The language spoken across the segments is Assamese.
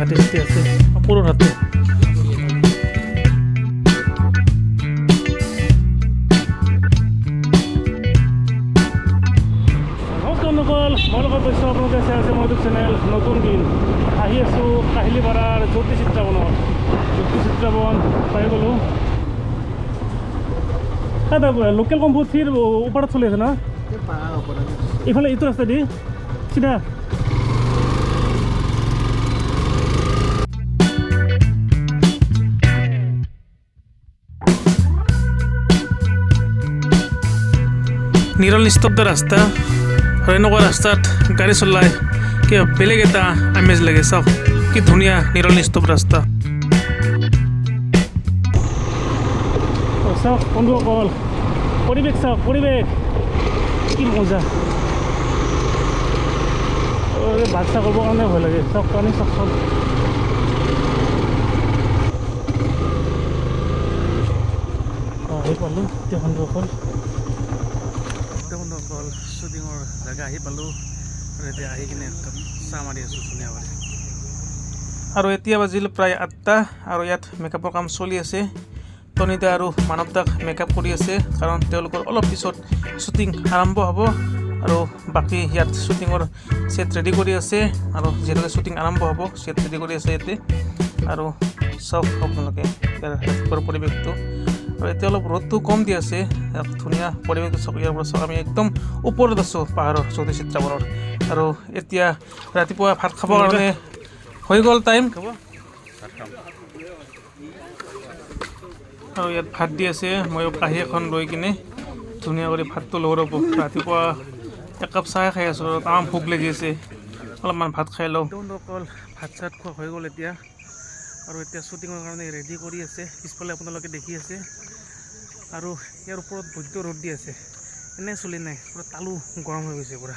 হাতী চাতি আছে, ওপৰৰ হাতী। নমস্কাৰ বন্ধুসকল, মই লগত গৈছোঁ, আপোনালোকে চাই আছে মোৰ ইউটিউব চেনেল। নতুন দিন, আহি আছোঁ কাহিলীপাৰাৰ জ্যোতি চিত্ৰাবনত। জ্যোতি চিত্ৰাবন পাই গ'লোঁ। লোকেল কম্পু থিৰ ওপৰত চলি আছে না? এইফালে এইটো ৰাস্তা দি চিধা। নিৰল নিস্তব্ধ ৰাস্তা আৰু এনেকুৱা ৰাস্তাত গাড়ী চলাই কিবা বেলেগ এটা আমেজ লাগে। চাওক, কি ধুনীয়া নিৰল নিস্তব্ধ ৰাস্তা। চাওক বন্ধুসকল, পৰিৱেশ চাওক, পৰিৱেশ কি মজা। বাচ্চা কৰিবৰ কাৰণে ভয় লাগে। চাওক পানী, চাওক চাওক। আহি পালোঁ এতিয়া বন্ধুসকল। এতিয়া বন্ধুসকল, শ্বুটিঙৰ জেগা আহি পালোঁ আৰু এতিয়া আহি কিনে একাপ চাহ মাৰি আছোঁ ধুনীয়াকৈ। আৰু এতিয়া বাজিল প্ৰায় 8টা আৰু ইয়াত মেকআপৰ কাম চলি আছে। টনিদা আৰু মানৱ দাক মেকআপ কৰি আছে, কাৰণ তেওঁলোকৰ অলপ পিছত শ্বুটিং আৰম্ভ হ'ব। আৰু বাকী ইয়াত শ্বুটিঙৰ ছেট ৰেডি কৰি আছে আৰু যিহেতুকে শ্বুটিং আৰম্ভ হ'ব, ছেট ৰেডি কৰি আছে ইয়াতে। আৰু চাওক আপোনালোকে ইয়াৰ ৰাতিপুৱাৰ পৰিৱেশটো। আৰু এতিয়া অলপ ৰ'দটো কম দি আছে। ইয়াত ধুনীয়া পৰিৱেশটো চাওক। ইয়াৰ পৰা চাওক, আমি একদম ওপৰত আছোঁ পাহাৰৰ, জ্যোতি চিত্ৰাবনৰ। আৰু এতিয়া ৰাতিপুৱা ভাত খাবৰ কাৰণে হৈ গ'ল টাইম। আৰু ইয়াত ভাত দি আছে। ময়ো কাঁহী এখন লৈ কিনে ধুনীয়া কৰি ভাতটো ল'ব ৰ'ব। ৰাতিপুৱা একাপ চাহ খাই আছোঁ আৰু তামাম ভোক লাগি আছে, অলপমান ভাত খাই লওঁ। বন্ধুসকল, ভাত চাত খোৱা হৈ গ'ল এতিয়া আৰু এতিয়া শ্বুটিঙৰ কাৰণে ৰেডি কৰি আছে। পিছফালে আপোনালোকে দেখি আছে। আৰু ইয়াৰ ওপৰত বৈদ্য ৰ'দ দি আছে, এনেই চলি নাই, পূৰা তালু গৰম হৈ গৈছে পূৰা।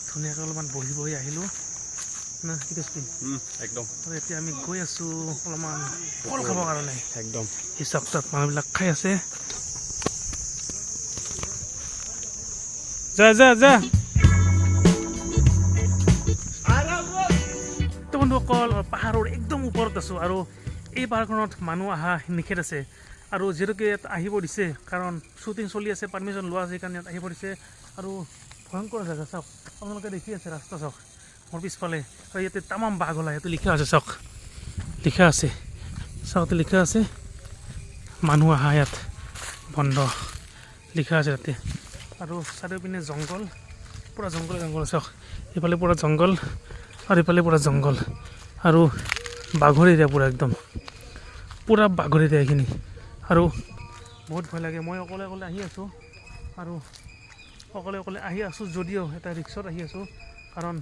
ধুনীয়াকৈ অলপমান বহি বহি আহিলোঁ না, কি কৈছে? একদম। আৰু এতিয়া আমি গৈ আছোঁ অলপমান কল খাবৰ কাৰণে। একদম। হিচাপ তাত মানুহবিলাক খাই আছে। যা যা যা। তো বন্ধুসকল, পাহাৰৰ একদম ওপৰত আছোঁ আৰু এই পাহাৰখনত মানুহ অহা নিষেধ আছে। আৰু যিহেতুকে ইয়াত আহিব দিছে, কাৰণ শ্বুটিং চলি আছে, পাৰ্মিশ্যন লোৱা আছে, সেইকাৰণে ইয়াত আহিব দিছে। আৰু ভয়ংকৰ জেগা, চাওক আপোনালোকে দেখি আছে ৰাস্তা, চাওক মোৰ পিছফালে। আৰু ইয়াতে তামাম বাঘ ওলায়, ইয়াতে লিখা আছে, চাওক লিখা আছে, চাওক ইয়াতে লিখা আছে, মানুহ অহা ইয়াত বন্ধ লিখা আছে তাতে। আৰু চাৰিওপিনে জংঘল, পূৰা জংঘল জংঘল। চাওক এইফালে পূৰা জংঘল আৰু এইফালে পূৰা জংঘল আৰু বাঘৰ এৰিয়া, পূৰা একদম পূৰা বাঘৰ এৰিয়া এইখিনি। আৰু বহুত ভয় লাগে। মই অকলে অকলে আহি আছোঁ আৰু অকলে অকলে আহি আছোঁ যদিও এটা ৰিক্সত আহি আছোঁ, কাৰণ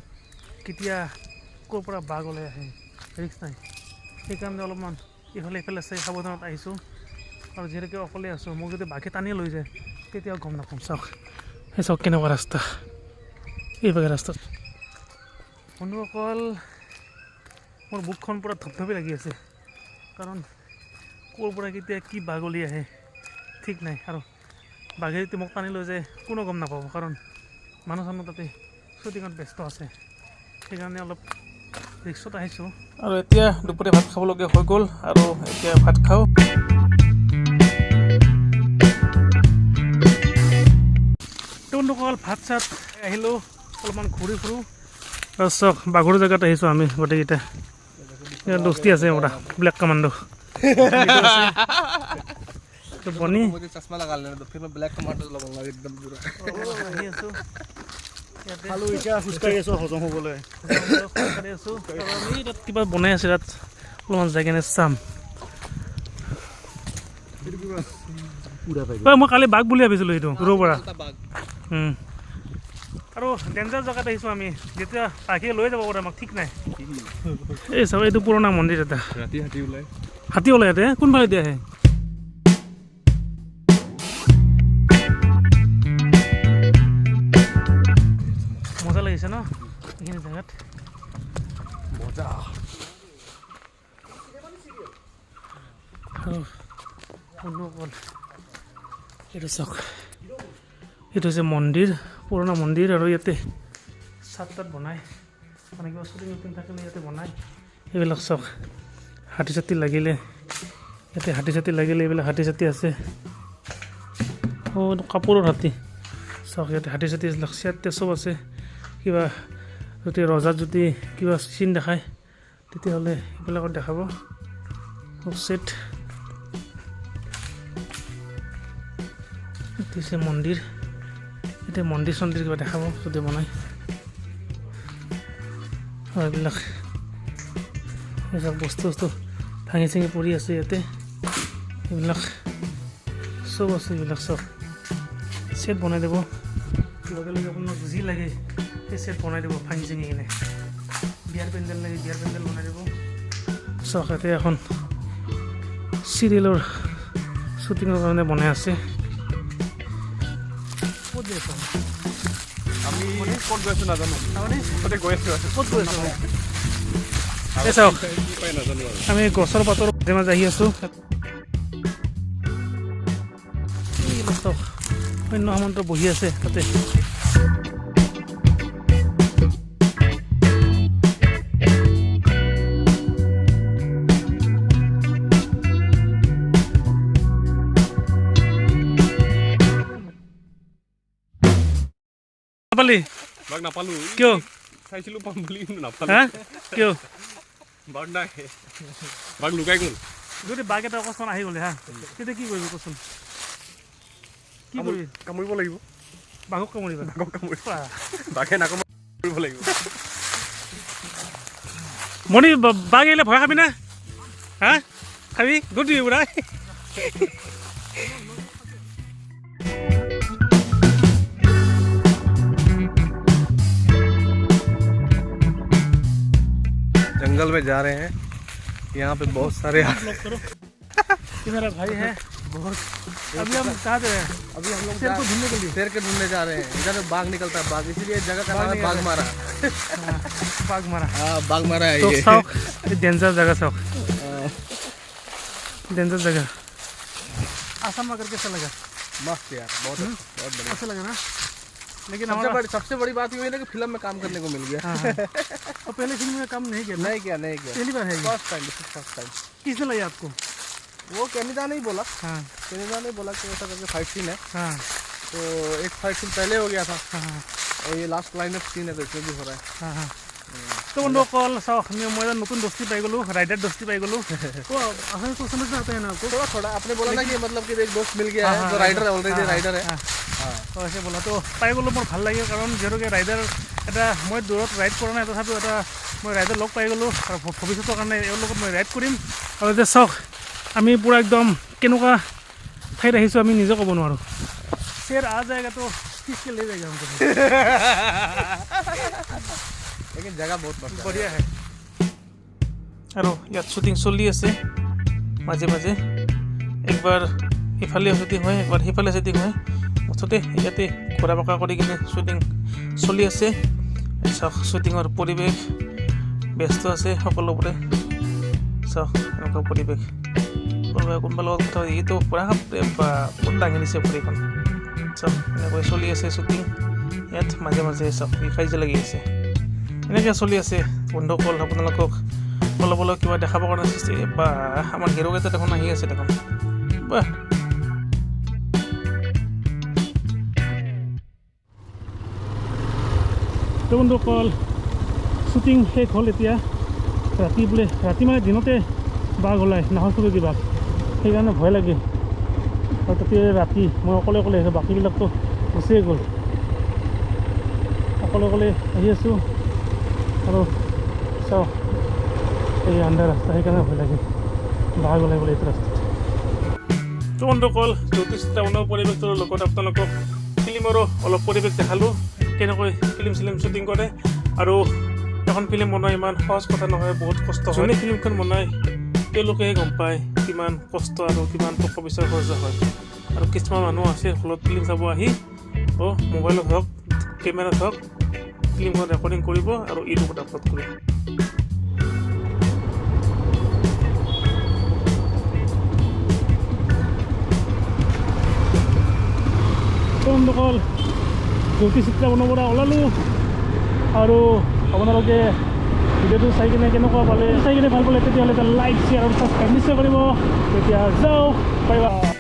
কেতিয়া ক'ৰ পৰা বাঘ ওলাই আহে ৰিক্স নাই। সেইকাৰণে অলপমান ইফালে ইফালে চাই সাৱধানত আহিছোঁ। আৰু যিহেতুকে অকলে আছোঁ, মোক যদি বাঘে টানি লৈ যায় তেতিয়াও গম নাপাম। চাওক, সেই চাওক কেনেকুৱা ৰাস্তা, এইভাগে ৰাস্তাত। বন্ধুসকল, মোৰ বুকখন পূৰা ধপধপি লাগি আছে, কাৰণ ক'ৰ পৰা কেতিয়া কি বাঘ ওলি আহে ঠিক নাই। আৰু বাঘে যদি মোক টানি লৈ যায় কোনো গম নাপাব, কাৰণ মানুহ চানুহ তাতে শ্বুটিঙত ব্যস্ত আছে। সেইকাৰণে অলপ ৰিক্সত আহিছোঁ। আৰু এতিয়া দুপৰীয়া ভাত খাবলগীয়া হৈ গ'ল আৰু এতিয়া ভাত খাওঁ। তো বন্ধুসকল, ভাত চাত আহিলোঁ, অলপমান ঘূৰি ফুৰোঁ। আৰু চাওক, বাঘৰ জেগাত আহিছোঁ আমি গোটেইকেইটা। ইয়াত দোস্তি আছে পুৰা ব্লেক কমাণ্ডো তো বনি। मुझे चश्मा लगा लेना तो फिर मैं ब्लैक कमांडो लगूंगा एकदम पूरा। আহি আছোঁ ইয়াতে। খালো, এতিয়া খোজকাঢ়ি আছো হজম হ'বলৈ। খোজকাঢ়ি আছোঁ আৰু আমি তাত কিবা বনাই আছে, তাত অলপমান যাই কেনে চাম। ঐ, মই কালি বাঘ বুলি ভাবিছিলোঁ সেইটো দূৰৰ পৰা। बाघ। আৰু ডেঞ্জাৰ জেগাত আহিছোঁ আমি, যেতিয়া বাঘে লৈ যাব পাৰে আমাক ঠিক নাই। এই চাব, এইটো পুৰণা মন্দিৰ এটা। ৰাতি হাতী ওলাই। হাতী ওলাই ইয়াতে? কোনফালে দি আহে? মজা লাগিছে ন এইখিনি জেগাত? মজা। আৰু বন্ধুসকল, এইটো চাওক, এইটো হৈছে মন্দিৰ, পুৰণা মন্দিৰ। আৰু ইয়াতে চাট তাত বনায়, মানে কিবা শ্বুটিং ৱুটিং থাকিলে ইয়াতে বনায়। এইবিলাক চাওক, হাতী চাতি লাগিলে ইয়াতে, হাতী চাতি লাগিলে এইবিলাক হাতী চাতি আছে। অঁ, কাপোৰৰ হাতী। চাওক, ইয়াতে হাতী চাতি, এইবিলাক চেট তেট চব আছে। কিবা যদি ৰজাত যদি কিবা চিন দেখায়, তেতিয়াহ'লে এইবিলাকত দেখাব চেট। এইটো হৈছে মন্দিৰ। এতিয়া মন্দিৰ চন্দিৰ কিবা দেখাব যদি বনায়। আৰু এইবিলাক এইবিলাক বস্তু বস্তু ভাঙি চাঙি পৰি আছে ইয়াতে। এইবিলাক চব আছে, এইবিলাক চব চেট বনাই দিব লগে লগে। আপোনাক যি লাগে সেই চেট বনাই দিব ভাঙি চিঙি কিনে। বিয়াৰ পেণ্ডেল লাগে, বিয়াৰ পেণ্ডেল বনাই দিব। চাওক, ইয়াতে এখন চিৰিয়েলৰ শ্বুটিঙৰ কাৰণে বনাই আছে। ক'ত যাই আছ? আমি ক'ত গৈ আছো নাজানো। তাৰমানে তাতে গৈ আছো। ক'ত গৈ আছ? এই চাওক। কি পাই নাজানো আৰু। আমি গছৰ পাতৰ মাজে মাজে আহি আছোঁ। এইবিলাক চাওক, সৈন্য সামন্ত বহি আছে তাতে। নাপালি? বাঘ নাপালো। কিয়? চাইছিলো পাম বুলি, কিন্তু নাপালো। হা, কিয়? বাঘ নাই, বাঘ লুকাই গ'ল। যদি বাঘ এটা অকস্মাত আহি গ'লে, হা, তেতিয়া কি কৰিবি কচোন? কি কৰিবি? কামুৰিব লাগিব। বাঘক কামুৰিবা? বাঘক কামুৰিব। বাহ। বাঘে নাকামুৰিব লাগিব। মণি, বাঘ আহিলে ভয় খাবি না? হা, খাবি? দৌৰ দিবি পুৰা। जंगल में जा रहे हैं, यहाँ पे बहुत सारे ब्लॉग करो। ये मेरा भाई है। बहुत अभी हम कहाँ जा रहे हैं? अभी हम लोग शेर को ढूंढने के लिए। शेर के ढूंढने जा रहे हैं। इधर बाघ निकलता है, बाघ, इसीलिए जगह का नाम है बाघ मारा। बाघ मारा। हाँ, बाघ मारा है তো ये। চাওক, এই ডেঞ্জাৰ জেগা চাওক। डेंजर जगह। आसाम आकर कैसा लगा? मस्त यार, बहुत अच्छा, बहुत बढ़िया। अच्छा लगा ना? लेकिन सबसे हमारा बड़ी सबसे बड़ी बात ये हुई ना कि फिल्म में काम करने को मिल गया। हाँ। और पहले फिल्म में काम नहीं किया ना? नहीं किया, नहीं किया। पहली बार है ये। First time, this is first time. किसने लाया आपको? वो कैनिदा ने ही बोला। कैनिदा ने बोला कि ऐसा करके फाइट सीन है। तो एक फाइट सीन पहले हो गया था हाँ हाँ और ये लास्ट क्लाइमैक्स सीन है, तो इसमें भी हो रहा है। हाँ। তো বন্ধুসকল চাওক, আমি মই এটা নতুন দোস্তি পাই গ'লোঁ, ৰাইডাৰ দোস্তি পাই গ'লোঁ। तो आसानी तो समझ में आता है ना आपको? थोड़ा थोड़ा। आपने बोला ना कि मतलब कि एक दोस्त मिल गया है जो राइडर है, ऑलरेडी राइडर है। তো ऐसे बोला তো পাই গ'লোঁ, মোৰ ভাল লাগে। কাৰণ যিহেতুকে ৰাইডাৰ এটা, মই দূৰত ৰাইড কৰা নাই, তথাপিও এটা মই ৰাইডাৰ লগ পাই গ'লোঁ আৰু ভৱিষ্যতৰ কাৰণে এওঁৰ লগত মই ৰাইড কৰিম। আৰু এতিয়া চাওক, আমি পূৰা একদম কেনেকুৱা ঠাইত আহিছোঁ আমি নিজে ক'ব নোৱাৰোঁ। शेर आ जाएगा तो खींच के ले जाएगा हमको। लेकिन जगह बहुत मस्त है। बढ़िया है। আৰু ইয়াত শ্বুটিং চলি আছে মাজে মাজে। একবাৰ ইফালে শ্বুটিং হয়, একবাৰ সিফালে শ্বুটিং হয়। মুঠতে ইয়াতে ঘূৰা পকা কৰি কিনে শ্বুটিং চলি আছে। চাওক, শ্বুটিঙৰ পৰিৱেশ, ব্যস্ত আছে সকলোবোৰে। চাওক, এনেকুৱা পৰিৱেশ। কোনোবাই কোনোবাৰ লগত কথা পাতি, এইটো পূৰা ক'ত দাঙি দিছে ভৰিখন। চাওক, এনেকৈ চলি আছে শ্বুটিং ইয়াত মাজে মাজে। চাওক, এই কাজিয়া লাগি আছে, এনেকৈ চলি আছে। বন্ধুসকল, আপোনালোকক অলপ অলপ কিবা দেখাবৰ কাৰণে সৃষ্টি বা আমাৰ হিৰোকেইটা দেখোন আহি আছে দেখোন, বাহ। তো বন্ধুসকল, শ্বুটিং শেষ হ'ল। এতিয়া ৰাতি বোলে, ৰাতি মানে দিনতে বাঘ ওলায়, নাহৰফুটুকী বাঘ, সেইকাৰণে ভয় লাগে। আৰু তাতে ৰাতি মই অকলে অকলে আহিছোঁ, বাকীবিলাকতো গুচিয়ে গ'ল। অকলে অকলে আহি আছোঁ আৰু চাওক, এই আন্ধাৰ ৰাস্তা, সেইকাৰণে ভয় লাগে, বাঘ ওলাই বোলে এইটো ৰাস্তাত। তো বন্ধুসকল, জ্যোতিষ টাউনৰ পৰিৱেশটোৰ লগত আপোনালোকক ফিল্মৰো অলপ পৰিৱেশ দেখালোঁ, কেনেকৈ ফিল্ম চিল্ম শ্বুটিং কৰে। আৰু এখন ফিল্ম বনোৱা ইমান সহজ কথা নহয়, বহুত কষ্ট হয়। যোনে ফিল্মখন বনায় তেওঁলোকেহে গম পায় কিমান কষ্ট আৰু কিমান টকা পইচাৰ খৰচা হয়। আৰু কিছুমান মানুহ আছে হলত ফিল্ম চাব আহি মোবাইলত হওক, কেমেৰাত হওক, ফিল্মখন ৰেকৰ্ডিং কৰিব আৰু ইউটিউবত আপলোড কৰিব। তো বন্ধুসকল, জ্যোতি চিত্ৰাবনৰ পৰা ওলালোঁ আৰু আপোনালোকে ভিডিঅ'টো চাই কিনে কেনেকুৱা পালে, চাই কিনে ভাল পালে, তেতিয়াহ'লে এটা লাইক, শ্বেয়াৰ আৰু ছাবস্ক্ৰাইব নিশ্চয় কৰিব। তেতিয়া যাওঁ, বাই বাই।